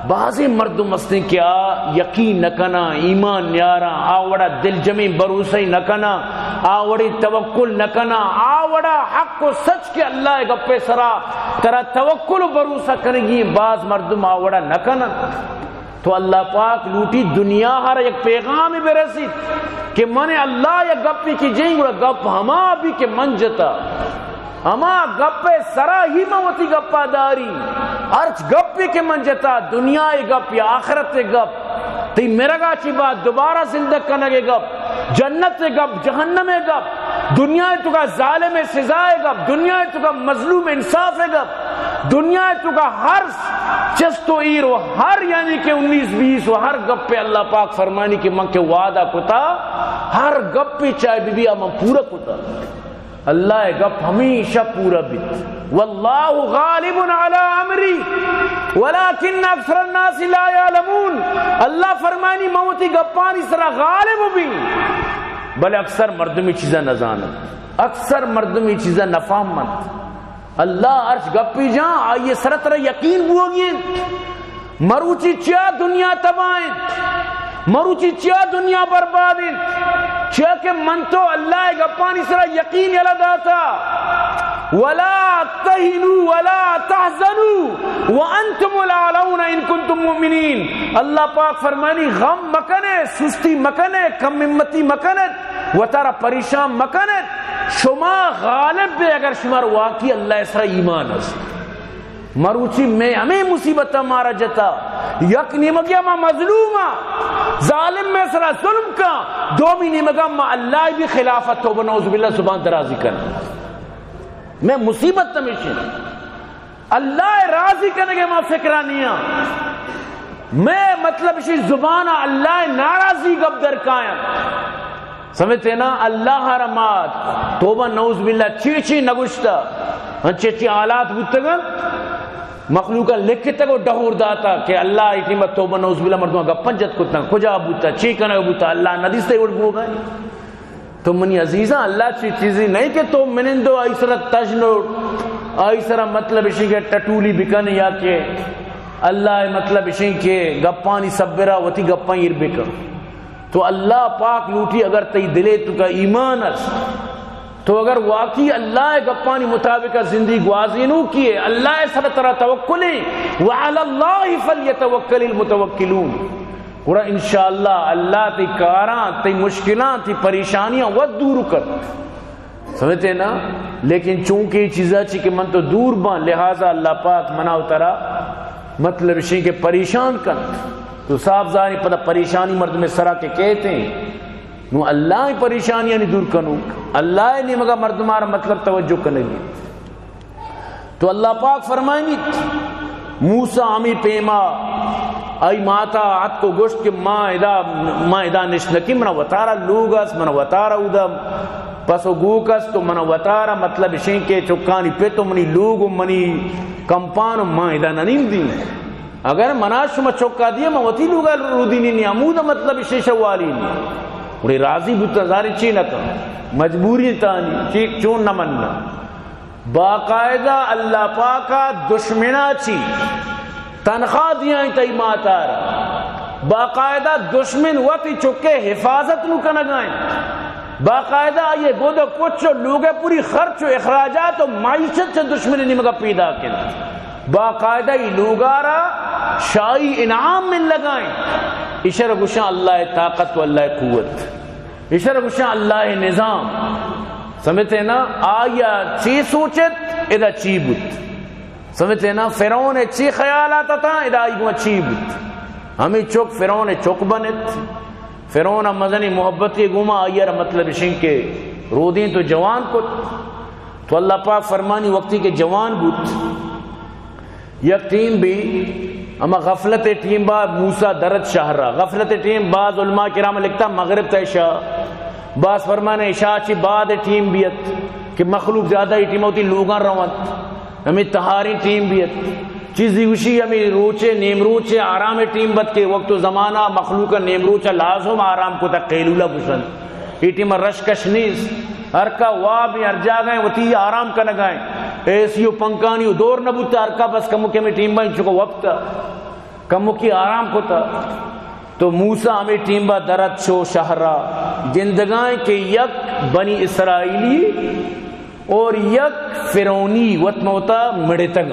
بازیں مردم ہستیں کہ آ یقین نہ کناں، ایمان نیاراں، آ وڑا دلجمیں بھروسہ نہ کناں، آ وڑیں توکل نہ کناں، آ وڑا حق و سچ کہ اللہ گپے سرا ترا توکل و بھروسہ کنگی، باز مردم آ وڑا نہ کننت۔ تو اللہ پاک لوٹی دنیا ہر یک پیغام برسیت کہ من اللہ یک گپے کہ جئیں، گڑا گپ ہما بی کہ من جتا۔ ہما گپ ءِ سرا ہی من وتی گپا داری۔ ہرچ گپے کہ من جتا، دنیا ءِ گپ یا آخرت ءِ گپ، تئی مرگا چی بعد دوبارہ زندگ کنگ ءِ گپ، جنت ءِ گپ، جہنم ءِ گپ، دنیا ءِ توکا ظالم ءِ سزا ءِ گپ، دنیا ءِ توکا مظلوم انصاف ءِ گپ، دنیا ءِ توکا ہر چست و ایر و ہر، یعنی کہ انیس بیس و ہر گپ ءَ اللہ پاک فرمانی کہ من کہ وعدہ کتا، ہر گپے چاہے ببی، آ من پورا کتا۔ اللہ ءِ گپ ہمیشہ پورا بیت۔ واللہ غالب علی امری ولکن اکثر الناس لا یعلمون۔ اللہ فرمانی، من وتی گپانی سرا غالب بی، بلے اکثر مردم اے چیزا نزانت، اکثر مردم اے چیزا نفہمنت۔ اللہ ہرچ گپے جاں، آئی ءِ سرا ترا یقین بوگی انت۔ مروچی چیا دنیا تباہ انت؟ مروچی چیا دنیا برباد انت؟ چیا کہ من تو اللہ ءِ گپانی سرا یقین یلہ داتا، ولا تهنوا ولا تحزنوا وانتم الاعلون ان کنتم مؤمنین۔ اللہ پاک فرمانی، غم مکنے، سستی مکنے، کم ہمتی مکنے، وتارا پریشان مکنت، شما غالب بے اگر شمار واقعی اللہ ءِ سرا ایمان است۔ مروچی مئے ہمے مصیبت مارا جتا، یک نیمگیا ما مظلوم آں، ظالم مئے سرا ظلم کا، دومی نیمگا ما اللہ ءِ بھی خلاف توبہ نعوذ باللہ زبان درازی کن۔ مئے مصیبت ہمیشی اللہ ءِ راضی کنگ ءِ ما فکرا نیاں۔ مئے مطلب شی زبان ءَ اللہ ءِ ناراضی گپ در کایاں۔ سمجھتے نا؟ اللہ ءَ را ما توبہ نعوذ باللہ چی چی نگوشتا، انچے چی حالات بوتگن، مخلوق ءَ لکھتگ و ڈہور داتا کہ اللہ ءَ ٹیم توبہ نعوذ باللہ مردم گپن جت کتن، کجا بوتا، چی کنگ بوتا، اللہ ندیستے اڑ بوگا۔ تو منی عزیزاں، اللہ چی چیزی نہیں کہ تو منندو آئی سرا تجن و آئی سرا مطلب اشی کہ ٹٹولی بکن یا کہ اللہ مطلب اشی کہ گپانی سبرا وتی گپاں ایر بکن۔ تو اللہ پاک لوٹی اگر تئی دلے تو کا ایمان است، تو اگر واقعی اللہ گپانی مطابق زندگی گوازینو کیے، اللہ سر ترا توکلیں، وعلی اللہ فلیتوکل المتوکلون۔ گڑا انشاءاللہ اللہ تئی کاراں، تئی مشکلاں، تئی پریشانیاں وت دور کت۔ سمجھتے نا؟ لیکن چونکہ یہ چیزا چی کہ من تو دور باں، لہذا اللہ پاک منا و ترا مطلب اشیں کہ پریشان کن۔ تو صاف ظاہر پدا پریشانی مردم سرا کہ کہتے ہیں، نو اللہ پریشانیاں دور کنو، اللہ نیمگا مردمار مطلب توجہ کنگی۔ تو اللہ پاک فرمائنیت، موسیٰ ہمے پیما آئی ماتا اتک و گوشت کہ ما ادا، ما ادا نشت نکی، منا وتارا لوگ است، منا وتارا اودا پس و گوک است، تو منا وتارا مطلب اشیں کہ چکانی پت و منی لوگ و منی کمپان و ما ادا ننندی۔ اگر منا شما چکا دیا، من وتی لوگا رودینی نی، ہمودا مطلب اشیں شوالی نی۔ گڑے راضی بوتا، زارے چی نکن، مجبوری تانی، چی چون نمننا۔ باقاعدہ اللہ پاکا دشمنا چی تنخواہ دیائیں تئی ماتار۔ باقاعدہ دشمن وتی چکے حفاظت نو کنگائیں۔ باقاعدہ آئیے گود و پچ و لوگے پوری خرچ و اخراجات و معیشت چہ دشمن نیمگا پیدا کن۔ باقاعدہ ای لوگارا شاہی انعام من لگائیں۔ اشر گوشاں اللہ طاقت و اللہ قوت۔ اشرا گوشاں اللہ نظام۔ سمجھتے نا؟ آیا چی سوچت، ادا چی بوت۔ سمجھتے نا؟ فرعون چی خیالات اتاں، ادا آئی گوما چی بوت۔ ہمیں چک فرعون چک بنت۔ فرعون مزنی محبتی گوما آئی را مطلب اشیں کہ رودین تو جوان کت۔ تو اللہ پاک فرمانی وقتی کہ جوان بوت، یک ٹیم بی، ہما غفلت ٹیم با موسیٰ درت شہرا۔ غفلت ٹیم بعض علماء کرام لکھتا مغرب تا عشاء، بعض فرمانے عشاء چی بعد ٹیم بیت کہ مخلوق زیادہ ای ٹیم ہوتی لوگاں روت، ہمیں تہاری ٹیم بیت۔ چیزی گوشی ہمیں روچے، نیم روچے آرام ٹیم بت کہ وقت و زمانہ مخلوق نیم روچ لازم آرام کو تا قیلولہ گوشن۔ اے ٹیم رش کش نیست، ہر کا واب ہیں، ہر جاگہ ہیں، وتی آرام کنگا ہیں۔ اے سی و پنکانی و دور نہ بوتا، ہر کا بس کمو کمی ٹیم بائیں چکو وقت کمو کی آرام کتا۔ تو موسیٰ ہمیں ٹیم با درت شو شہرا گندگائیں کہ یک بنی اسرائیلی اور یک فرعونی وت موتا مڑتگ،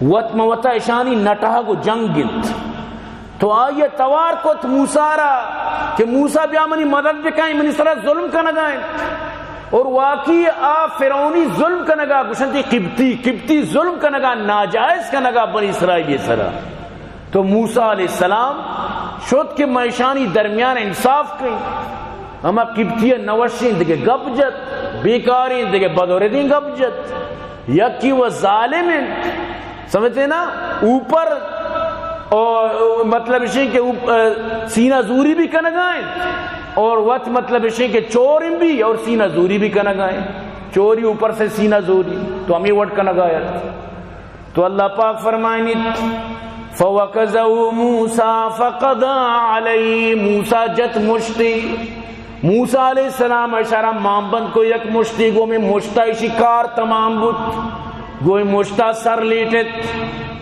وت موتا اشانی نٹہگ و جنگ انت۔ تو آئی توار کت موسیٰ را کہ موسیٰ بیا منی مدد بکن، منی سرا ظلم کنگا انت۔ اور واقعی آ فرعونی ظلم کنگا، گوشنتی قبطی، قبطی ظلم کنگا، ناجائز کنگا بنی اسرائیلی سرا۔ تو موسیٰ علیہ السلام شد کہ ما اشانی درمیان انصاف کئیں۔ ہما قبطی نوشیں دگہ گپ جت، بیکاریں دگہ بدوردیں گپ جت۔ یکی و ظالم انت، سمجھتے نا؟ اوپر، او، مطلب اشیں کہ اوپ-، سینہ زوری بھی کنگا انت، اور وت مطلب اشیں کہ چور بھی اور سینہ زوری بھی کنگا انت۔ چوری اوپر سے سینہ زوری، تو ہمیں وٹ کنگا انت۔ تو اللہ پاک فرمائنیت، فوکزه موسی فقضی علیه، موسیٰ جت مشتی۔ موسیٰ علیہ السلام اشارہ مان بند کو، یک مشتی گو میں مشتا اشی کار تمام بوت، گو میں مشتا سر لیٹت۔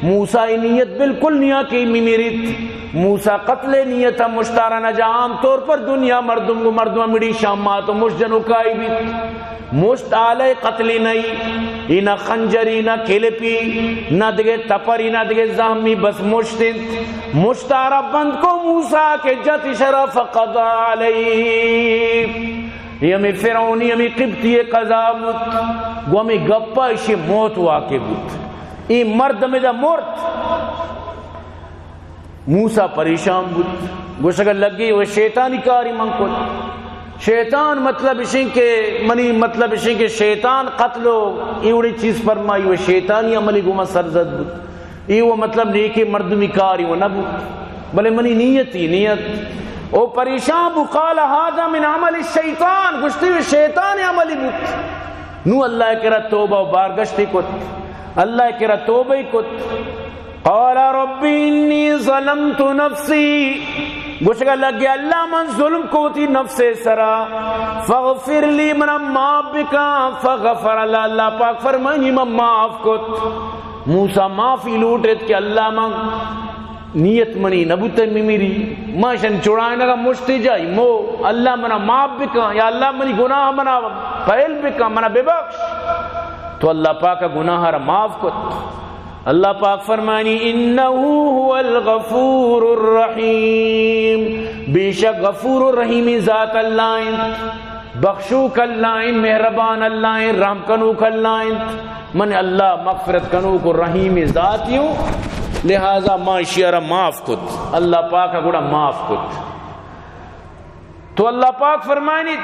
موسیٰ ای نیت بالکل نیا کہ میمیریت۔ موسیٰ قتل نیت مشتارا نہ جا۔ عام طور پر دنیا مردم گو مردم مڑی شام مات و مش جنوکائی بیت۔ مشت آلہ قتلی نئی، ای نہ خنجری، نہ کلپی، نہ دگہ تپری، نہ دگہ زہمی، بس مشت انت۔ مشتارا بند کو موسیٰ کہ جت اشرا فقضی علیه۔ یہ ہمیں فرعونی، ہمیں قبطی قضا بوت، گو ہمیں گپا اشی موت واقع بوت۔ ای مرد ہمیں دا مرد۔ موسیٰ پریشان بوت، گوشگا لگی و شیطانی کاری من کت۔ شیطان مطلب اشیں کہ منی مطلب اشیں کہ شیطان قتل و ایوڑی چیز فرمائی و شیطانی عملی گوما سرزد بوت۔ ای و مطلب نیکی مردمی کاری و نبوت، بلے منی نیتی نیت۔ او پریشان بو، قال هذا من عمل الشیطان، گوشتی و شیطان عملی بوت۔ نو اللہ کرا توبہ و بارگشتی کت، اللہ کرا توبہ کت۔ قال رب انی ظلمت نفسی، گوشگا لگے اللہ من ظلم کو وتی نفس سرا، فاغفر لی منا معاف بکن، فغفر اللہ، اللہ پاک فرمائنی من معاف کت۔ موسیٰ معافی لوٹت کہ اللہ من نیت منی نبوت میمیری، ما شن چڑائنگا مشتی جائی مو، اللہ منا معاف بکن، یا اللہ منی گناہ منا پہل بکن، منا ببخش۔ تو اللہ پاک گناہ را معاف کت۔ اللہ پاک فرمانی، انه هو الغفور الرحیم، بے شک غفور و رحیمی ذات اللہ انت، بخشوک اللہ انت، مہربان اللہ انت، رحم کنوک اللہ انت۔ من اللہ مغفرت کنوک و رحیم ذاتی ہوں، لہذا ما اشیارا معاف کت۔ اللہ پاک گڑا معاف کت۔ تو اللہ پاک فرمائنیت،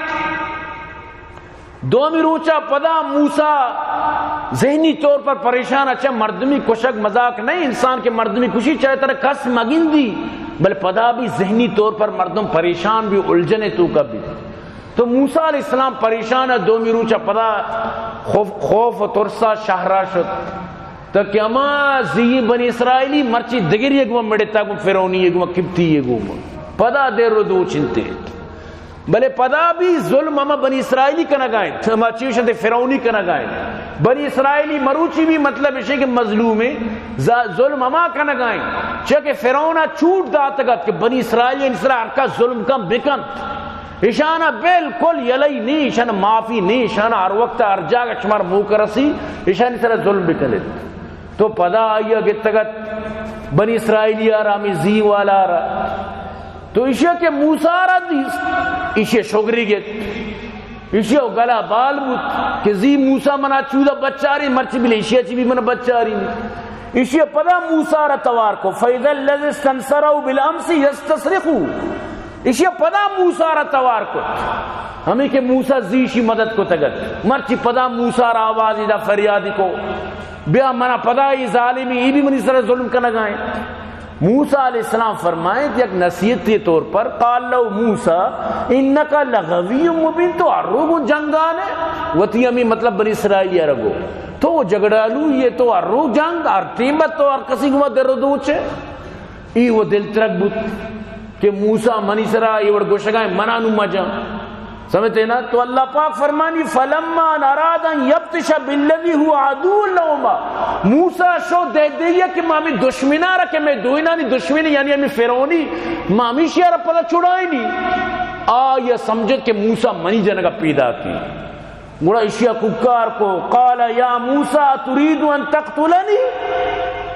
دومی روچا پدا موسیٰ ذہنی طور پر پریشان، اچھا مردمی کشگ مذاق نہیں، انسان کے مردمی کشی چاہے ترا کس مگندی، بل پدا بھی ذہنی طور پر مردم پریشان بھی، الجھنے توکا بھی۔ تو موسیٰ علیہ السلام پریشان ہے، دومی روچا پدا خوف، خوف و ترسا شہرا شد۔ تو کہ ہما زی بنی اسرائیلی مرچی دگری گوما مڑتا، گو فرعونی گوما، قبطی گوما۔ پدا دیر و دوچ انتے۔ بلے پدا بھی ظلم ہما بنی اسرائیلی کنگا انت، ہما چیش انت فرعونی کنگا انت۔ بنی اسرائیلی مروچی بھی مطلب اشے کہ مظلوم ہے، ظ-، ظلم ہما کنگا انت۔ چہ کہ فرعون چوٹ داتگت کہ بنی اسرائیلی سرا ہر کا ظلم کن بکنت۔ اشانا بالکل یلئی نی، اشانا معافی نی، اشانا ہر وقت ہر جاگہ شمار موقع رسی، اشانی سرا ظلم بکنت۔ تو پدا آئیا گتگت بنی اسرائیلی آرا، ہمیں زی والا آرا۔ تو اشیا کہ موسیٰ را دیست، اشیا شگری گت، اشیا گلا بال بوت کہ زی موسیٰ منا چودا بچاری، مرچی بلے اشیا چی بھی منا بچاری۔ اشیا پدا موسیٰ را توار کو، فإذا الذي استنصره بالأمس يستصرخه۔ اشیا پدا موسیٰ را توار کو، ہمیں کہ موسیٰ زی اشی مدد کو تگت، مرچی پدا موسیٰ را آوازی دا، فریادی کو، بیا منا پدا ای ظالمی، ای بھی منی سر ظلم کنگائیں۔ موسیٰ علیہ السلام فرمائیں یک نصیحتی طور پر، قال له موسیٰ انك لغوي مبين، تو ہر روگوں جنگانے، وتی ہمیں مطلب بنی اسرائیلی رگو، تو جھگڑالو یہ، تو ہر رو جنگ، ہر ٹیم تو ہر کسی گما در و دوچے۔ ای و دل ترک بوت کہ موسیٰ منی سرا ای وڑ گوشگائیں، منا نو مجاں۔ سمجھتے نا؟ تو اللہ پاک فرمانی، فلما أن أراد أن يبطش بالذي هو عدو لهما۔ موسیٰ شو دہ دیا کہ ما ہمیں دشمنا را کہ میں دوئینانی دشمنی، یعنی ہمیں فرعونی، ما ہمیشی را پدا چھڑائینی۔ آ یا سمجھت کہ موسیٰ منی جنگا پیدا کی۔ گڑا اشیا کوکار کو، قال يا موسى أتريد أن تقتلني؟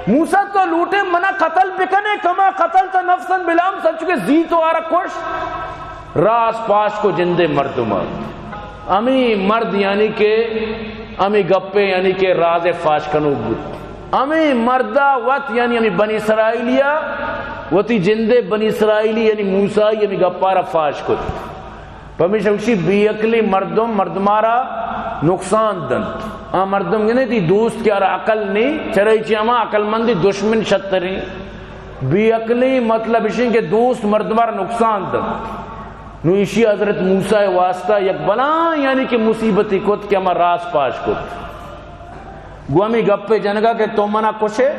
موسیٰ تو لوٹے منا قتل بکنے، كما قتلت نفسا؟ اصلاً بلام سچ کہ زی تو آرا کش، راز پاش کو جندے مردم۔ ہمیں مرد یعنی کہ ہمیں گپے یعنی کہ راز فاش کنوک بوت۔ ہمیں مردا وت یعنی ہمیں بنی اسرائیلیا وتی جندے بنی اسرائیلی یعنی موسیٰ ہمیں گپارا فاش کت۔ پمیشا گوشی، بے عقلی مردم مردمارا نقصان دنت۔ آ مردم گندے تی دوست کہ آرا عقل نی، چرئی چی ہما عقل مندی دشمن شتریں۔ بے عقلی مطلب اشیں کہ دوست مردمارا نقصان دنت۔ نو ایشی حضرت موسیٰ واسطہ یک بلاں یعنی کہ مصیبتی کت کہ ہما راز پاش کت۔ گو ہمیں گپے جنگا کہ تو منا کشے،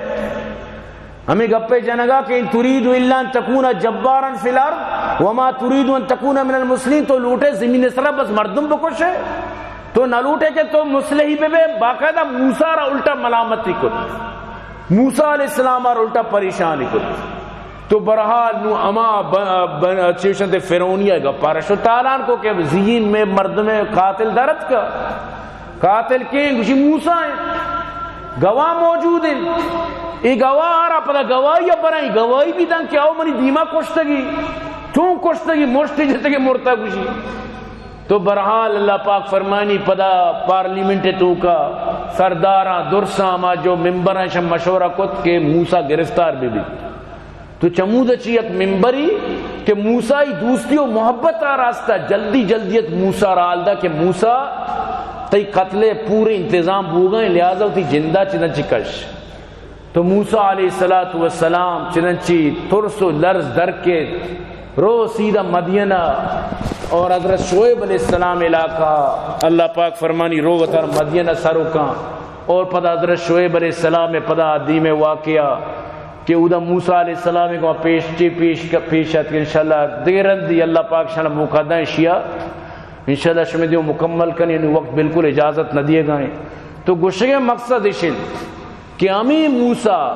ہمیں گپے جنگا کہ ان تريد إلا أن تكون جبارا في الأرض وما تريد أن تكون من المصلحين، تو لوٹے زمین سرا بس مردم بکشے، تو نہ لوٹے کہ تو مصلحی بے بے۔ باقاعدہ موسیٰ را الٹا ملامتی کت، موسیٰ علیہ السلام را الٹا پریشانی کت۔ تو برحال نو اما ب-، ب-، چیوشن تے فرعونی گپارا شو تالان کو کہ زین میں مردم قاتل درت کا۔ قاتل کیں؟ گوشی موسیٰ ہیں، گواہ موجود ہیں۔ اے گواہ آرا پدا گواہی برائیں، گواہی بھی دن کہ او منی دیما کشتگی، چون کشتگی، مشتی جتگی مرتا گوشی۔ تو برحال اللہ پاک فرمانی پدا پارلیمنٹ توکا سرداراں درساں ہما جو ممبراں شم مشورہ کت کہ موسیٰ گرفتار بہ بیت۔ تو چمود چی یک ممبری کہ موسیٰ ای دوستی و محبت آ راستہ جلدی جلدی ات موسیٰ را حال دا کہ موسیٰ تئی قتل پورے انتظام بوگا ہیں، لہذا وتی جندا چدن چی کش۔ تو موسیٰ علیہ الصلوۃ والسلام چدن چی ترس و لرز در کے رو سیدھا مدینہ اور حضرت شعیب علیہ السلام علاقہ۔ اللہ پاک فرمانی رو وتر مدینہ سروکاں اور پدا حضرت شعیب علیہ السلام پدا دیم واقعہ کہ اودا موسیٰ علیہ السلام کو پیش چی پیش پیش ات۔ انشاءاللہ دگہ رندی اللہ پاک شان موقع دیں شیا، انشاءاللہ شمے دیو مکمل کنی، نو وقت بالکل اجازت نہ دیے گئے۔ تو گوشگے مقصد اشن کہ ہمیں موسیٰ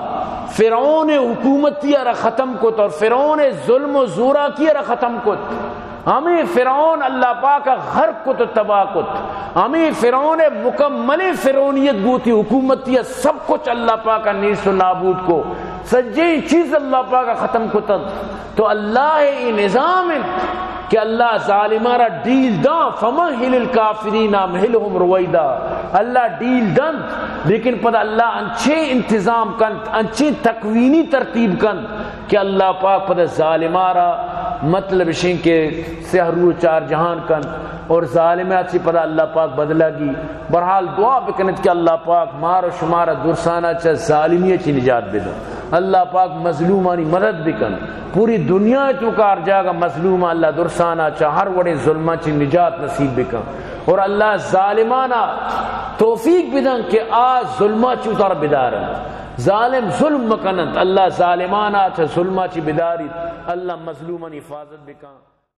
فرعون حکومتی را ختم کت اور فرعون ظلم و زوراکی را ختم کت۔ ہمیں فرعون اللہ پاک غرق کت و تباہ کت۔ ہمیں فرعون مکمل فرعونیت گوتی حکومتی سب کچھ اللہ پاک نیست و نابود کو۔ سجے چیز اللہ پاک ختم کتن۔ تو اللہ ای نظام انت کہ اللہ ظالمارا ڈیل دا، فمهل الكافرين أمهلهم رويدا۔ اللہ ڈیل دنت، لیکن پدا اللہ انچے انتظام کنت، انچے تکوینی ترتیب کنت کہ اللہ پاک پدا ظالمارا مطلب اشیں کہ سہ رو چار جہان کنت اور ظالمات چی پدا اللہ پاک بدلہ گی۔ برحال دعا بکنت کہ اللہ پاک مار و شمارا درسانا چہ ظالمی چی نجات بدن۔ اللہ پاک مظلومانی مدد بکن۔ پوری دنیا توکا ہر جاگہ مظلوم اللہ درسانا چہ ہر وڑیں ظلماں چی نجات نصیب بکن۔ اور اللہ ظالمانا توفیق بدن کہ آ ظلماں چی اتار بدارن۔ ظالم ظلم مکننت، اللہ ظالمانا چہ ظلماں چی بداریت۔ اللہ مظلومانی حفاظت بکن۔